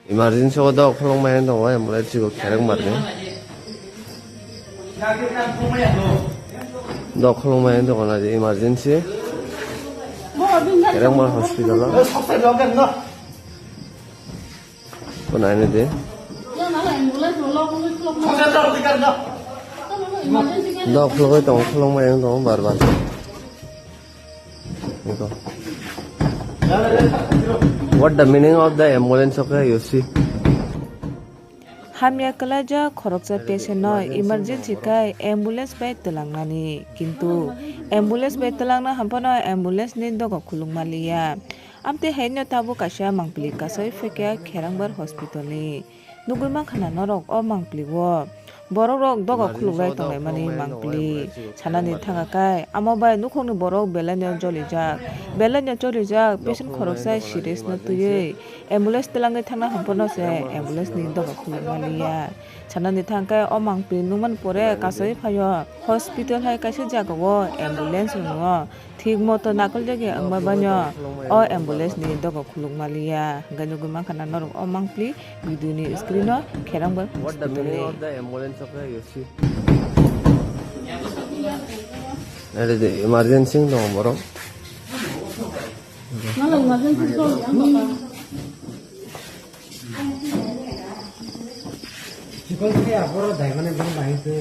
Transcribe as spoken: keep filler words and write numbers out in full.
Emergency o dok kholong mai tongo, ambulance o khereng marni. Dok kholong mai tongo na emergency. Khereng mar hospital o. Ko naina de. Dok khologoi tongo, kholong mai tongo bar bar. Iko. What the meaning of the ambulance, okay, you see? Hamya kwlaijak khoroksa patient no emergency khai ambulance bai twlangnani, kintu ambulance bai twlangna hamphano ambulance ni doga khulukma liya. Amtwi haino tabuk kaisa mangpili kasai phaikha Kherangbar hospital ni. Nugwi mankha na norok o mangpili o. Borok rok doga khuluk lai tonglaimani mangpili. Sanani thangkha khai, amo bai nukhungni borok belai no jolijak. Belai no jolijak, patient khoroksa serious no twiwi ambulance twlangwi thangna hamphano se ambulance ni doga khulukma liya. Sanani thangkhe o mangpili nukmani pore kasai phaio. Hospital hai kaisa jagao ambulance rwno thik moto nakoljagwi wngma baino o ambulance ni doga khulukma liya. Hwnkhe nugwi mankha na norok o mangpili video ni screen o Kherangbar hospital ni. Emergency tongo borok. Chikon khe aboro daimani bang bai se.